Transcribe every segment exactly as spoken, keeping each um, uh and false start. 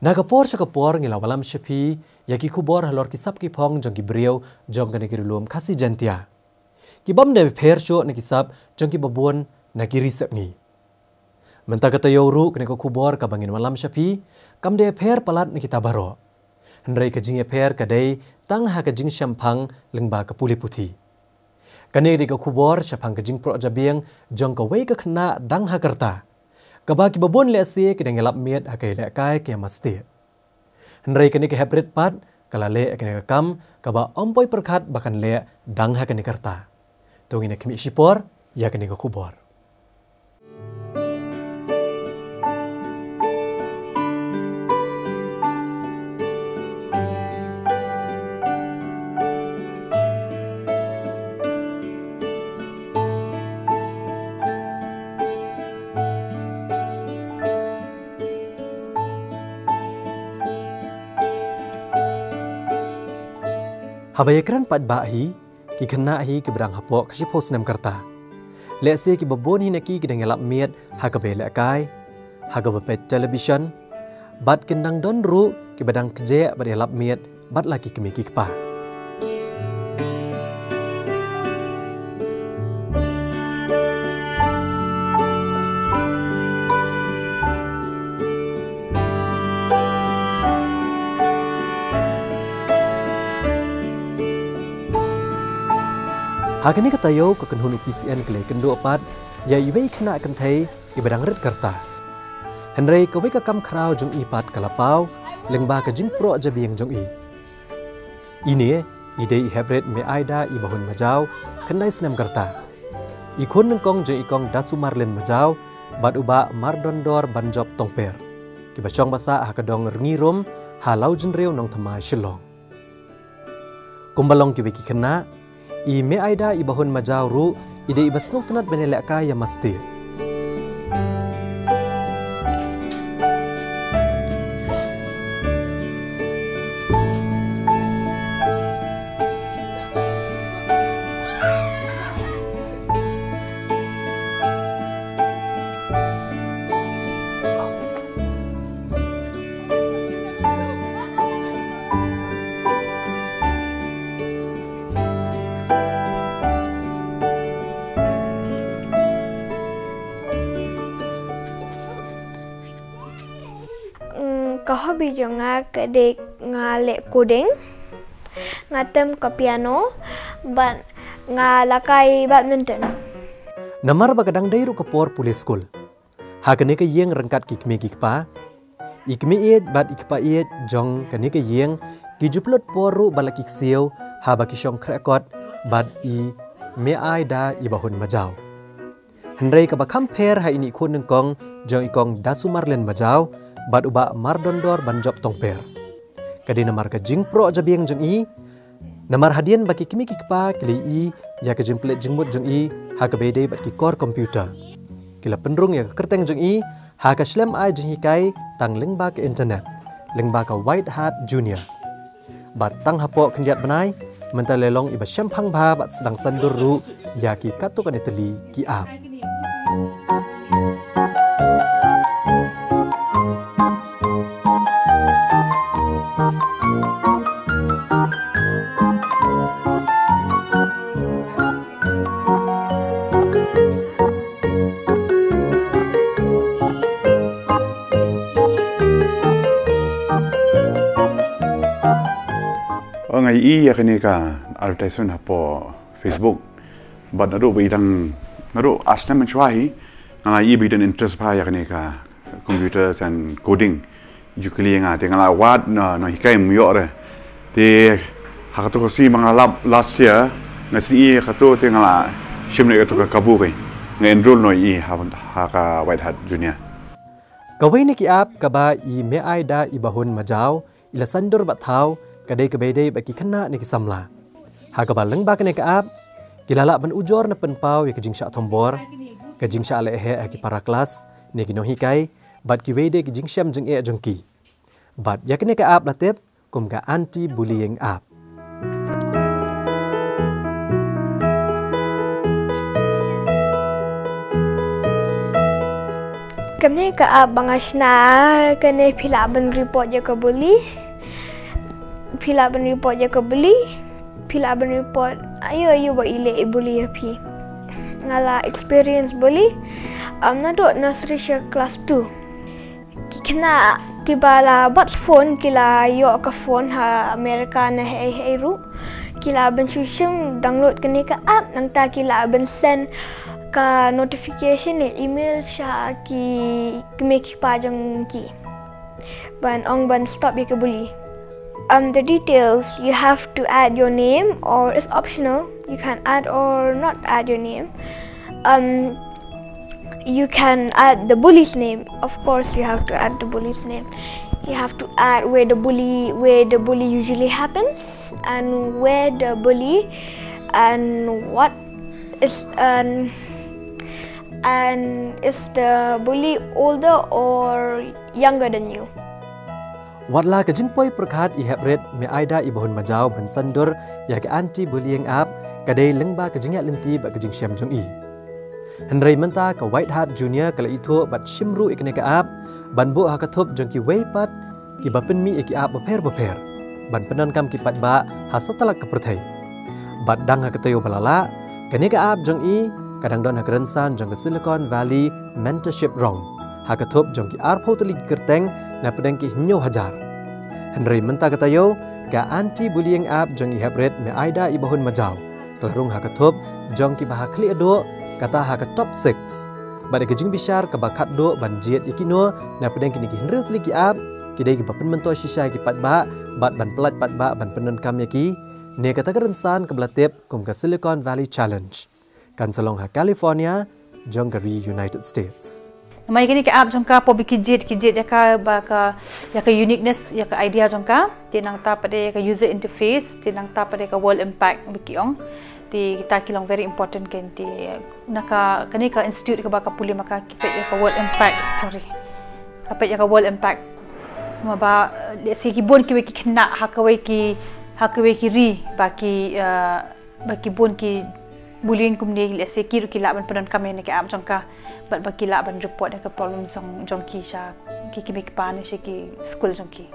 Na ka por sha ka por ngi la wallam sha phi ïa ki khubor halor ki sap ki phong jong ki briew jong kane ka ri lum Khasi Jaiñtia. Ki bym dei pher shuh na ki sap jong kiba bun na ki ri sepngi. Mynta ka taïew ruh kane ka khubor kaba ngin wallam sha phi kam dei pher palat na kita baroh. Hynrei ka jingïapher ka dei tang ha ka jingshemphang lyngba ka pule puthi. Kane ka dei ka khubor shaphang ka jingproh jabieng jong kawei ka khynnah dang ha ka rta, kaba kiba bun lehse ki dang ïalap miet ha ka ïalehkai ka ïa masteh. Hynrei kane ka hep rit pat ka la leh ïa kane ka kam kaba ym poi pyrkhat ba kan leh dang ha kane ka rta. To ngin ïa khmih shipor ïa kane ka khubor. Haba ïakren paidbah hi, ki khynnah hi kiba dang hapoh ka shiphew snem ka rta. Lehse kiba bun hi na ki ki dang ïalap miet ha kaba ïalehkai, ha kaba peit television, bad kin dang don ruh kiba dang kjeh bad ïalap miet bad la ki kmie ki kpa. Ha kane ka taïew ka kynhun u P C N ka la ïakynduh pat ïa iwei i khynnah kynthei iba dang rit ka rta. Hynrei kawei ka kam khraw jong i pat ka la paw lyngba ka jingproh jabieng jong i. Ine i dei i hep rit Mei Aida Ibahun Majaw, khyndai snem ka rta. I khun nyngkong jong i Kong Dasumarlin Majaw bad u Bah Mardondor Banjop Tongper, kiba shong ba sah ha ka dong Rngi Rum ha Lawjynriew Nongthymmai Shillong. Kumba long kiwei ki khynnah, i Mei Aida Ibahun Majaw ruh i dei iba sngewtynnad ban ïalehkai ïa masteh. Mm, ka hobby jong nga ka dei nga leh coding, nga tem ka piano, bad nga la kai badminton. Namar ba ka dang dei ruh ka por pule skul. Ha kane ka ïing ryngkat ki kmie ki kpa, i kmie ïeit bad i kpa ïeit jong kane ka ïing ki ju pynlut por ruh ba la ki ksiew haba ki shong khreh kot bad i Mei Aida Ibahun Majaw. Hynrei kaba kham pher ha ine i khun nyngkong jong i Kong Dasumarlin Majaw bad u Bah Mardondor Banjop Tongper, ka dei namar ka jingproh jabieng jong i. Namar hadien ba ki kmie ki kpa ki la ïohi ïa ka jingpynleit jingmut jong i ha kaba ïadei bad ki kor computer, ki la pynrung ïa ka kyrteng jong i ha ka shlem ai jinghikai tang lyngba ka internet, lyngba ka White Hat Junior. Bad tang hapoh khyndiat bnai, mynta la long iba shemphang bha bad sdang saiñdur ruh ïa ki katto katne tylli ki app. Nga ïohi ïa kane ka advertisement hapoh Facebook. Bad naduh ba i dang, naduh ar snem mynshuwa hi, nga la ïohi ba i don interest bha ïa kane ka computers and coding. Ju kylli ïa nga, te nga la wad na, na hikai, ym ïoh re. Te ha kato ka sngi ba nga la lap last year, nga sngew ïa kato te nga la shim noh ïa kato ka kabu, nga enroll noh ïa i ha, ha ka White Hat Junior. Kawei na ki app kaba i Mei Aida Ibahun Majaw i la saiñdur bad thaw ka dei kaba ïadei bad ki khynnah ne ki samla. Ha kaba lyngba kane ka app ki la lah ban ujor ne pynpaw ïa ka jingshah thombor, ka jingshah leh heh ha ki para klas ne ki nonghikai, bad kiwei de ki jingshem jingeh jong ki. Bad ïa kane ka app la tip kum ka anti-bullying app. Kane ka app ba nga shna, kane phi lah ban report ïa ka bully. Phi lah ban report ïa ka bully. Phi lah ban report aïu aïu ba i leh i bully ïa phi. Nga la experience bully. Am naduh nursery sha class two. Ki khynnah kiba la bad phone ki la ïoh ka phone ha America ne hei hei ruh. Ki lah ban shu shim download kane ka app nangta ki lah ban send ka notification ne email sha ki kmie ki kpa jong ki. Ban ong ban stop ïa ka bully. Um, the details, you have to add your name or it's optional. You can add or not add your name. Um, you can add the bully's name. Of course, you have to add the bully's name. You have to add where the bully, where the bully usually happens, and where the bully, and what is, and and is the bully older or younger than you? Wat la ka jingpoi pyrkhat i hep rit Me Aida Ibahun Majaw ban saiñdur ïa ka anti bullying app ka dei lyngba ka jingïaid lynti bad ka jingshem jong i. Hynrei mynta ka White Hat Junior ka la ithuh bad shim ruh ïa kane ka app ban buh ha ka thup jong kiwei pat kiba pynmih ïa ki app bapher bapher ban pyndonkam ki paidbah ha satlak ka pyrthei. Bad dang ha ka taïew ba la lah, kane ka app jong i ka dang don ha ka rynsan jong ka Silicon Valley Mentorship Round ha ka thup jong ki arphew tylli ki kyrteng na pdeng ki hynñiew hajar. Hynrei mynta ka taïew, ka anti bullying app jong i hep rit Me Aida Ibahun Majaw ka la rung ha ka thup jong kiba ha khlieh duh, kata ha ka top six. Bad ïa ka jingbishar kaba khatduh ban jied ïa kino na pdeng kine ki hynriew tylli ki app ki dei kiba pynmyntoi shisha ïa ki paidbah bad ban pyllait paidbah ban pyndonkam ïa ki ne kata ka rynsan kaba la tip kum ka Silicon Valley Challenge. Kan sa long ha California jong ka ri United States. Namar ïa kane ka app jong ka, poi ba ki jied ki jied ïa ka ba ka, ïa ka uniqueness, ïa ka idea jong ka. Te nangta pat de ïa ka user interface, te nangta pat de ïa ka world impact ba ki ong. Te kita ki long very important kein, te na ka, kane ka institute kaba ka pule ma ka ki peit ïa ka world impact, sorry. Ka peit ïa ka world impact. Ma ba, eh, lehse ki bun kiwei ki khynnah ha kawei ki, ha kawei ki ri ba ki, eh, ba ki bun ki bullying kumne, lehse ki ruh ki lah ban pyndonkam ïa kane ka app jong ka bad ba ki lah ban report ïa ka problem jong, jong ki sha ki kmie ki kpa ne sha ki skul jong ki.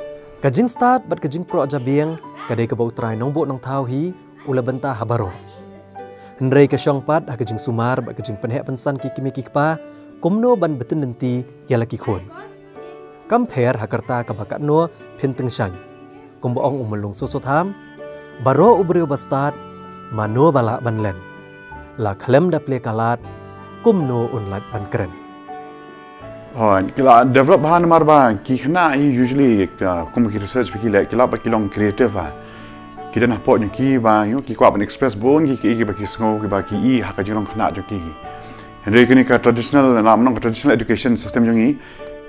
Ka jingstad bad ka jingpyrshah jabieng ka dei kaba U Trai Nongbuh Nongthaw hi u la bynta ha baroh. Hynrei ka shong pat ha ka jingsumar bad ka jingpynheh pynsan ki kmie ki kpa kumno ban btin lynti ïa la ki khun. Kam pher ha ka rta kaba katno phin tyngshaiñ. Kumba ong u Myllung Soso Tham, baroh u briew ba stad, mano ba lah ban len. La khlem da plie ka lad, kumno un lait ban kren. Hooid, ki la develop bha namar ba ki khynnah hi usually, uh, kum ki research ba ki leh, ki la ba ki long creative bha. Ki don hapoh jong ki ba, you know, ki kwah ban express bun ki, ki, kiba ki sngew, kiba ki i ha ka jinglong khynnah jong ki. Hynrei kane ka traditional, la mynta ka traditional education system jong ngi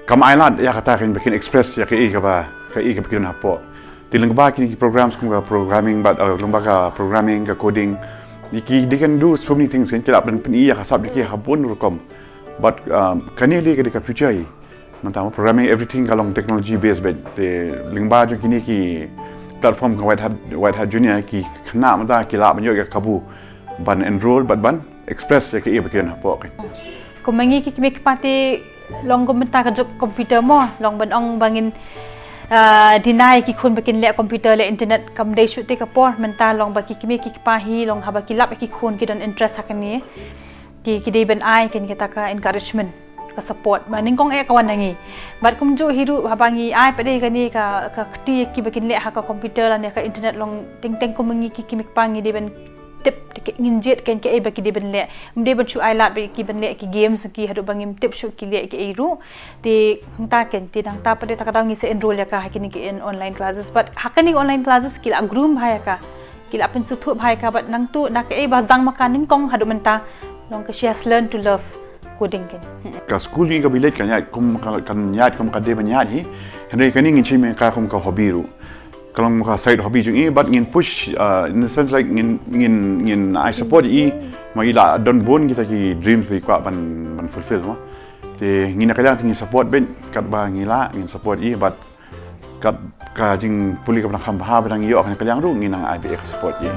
kam ai lad ïa kata, kan ba kin express ïa kaei kaba, kaei kaba ki don hapoh. Te lyngba kine ki programs kum ka programming, bad, uh, lyngba ka programming, ka coding, ki, they can do so many things, kan ki lah ban pyni ïa ka sap jong ki ha bun rukom. But, um, kane dei ka, dei ka future hi. Mynta programming everything ka long technology based beit. Te lyngba jong kine ki platform ka White Hat, White Hat Junior, ki khynnah mynta ki lah ban ïoh ïa ka kabu ban enroll bad ban express ïa kaei ba ki don hapoh, kan. Kum ma ngi ki kmie ki kpa te long kum mynta ka juk computer mo, long ban ong ba ngin, ah, deny ki khun ba kin leh computer, leh internet, kam dei shuh te ka por. Mynta long ba ki kmie ki kpa hi, long haba ki lap ïa ki khun ki don interest ha kane, te ki dei ban ai kein kata ka encouragement, ka support. Ba nyngkong eh ka wan na ngi. Bad kumjuh hi ruh haba ngi ai pat de kane ka, ka kti ïa ki ba kin leh ha ka computer lane ka internet, long teng teng kum ma ngi ki kmie ki kpa ngi dei ban tip, ngin jied kein kaei ba ki dei ban leh. Ym dei ban shu ai lad ba ki ban leh ki games ki haduh ba ngim tip shuh ki leh kaei ruh. Te hangta kein, te hangta pat de ta ka daw ngi sa enroll ïa ka ha kine ki online classes. Bad ha kine ki online classes ki la groom bha ïa ka, ki la pynsngewthuh bha ïa ka, bad nangta na kaei ba zang ma ka nyngkong haduh mynta, long ka she has learned to love coding kein. Ka school jong ngi kaba ïaleit kan ïaid kum ka, kan ïaid kum ka dei ban ïaid hi. Hynrei kane ngin shim ïa ka kum ka hobby ruh. Ka long ka side hobby jong i, bad ngin push, uh, in the sense, like, ngin, ngin, ngin ai support i, ma i la don bun kita ki dreams ba i kwah ban, ban fulfill mo. Te ngi na ka liang te ngin support beit katba ngi lah, ngin support i, bad kat ka jingpule kaba nang kham bha ba nang ïoh ha ka liang ruh ngin nang ai beit ka support i.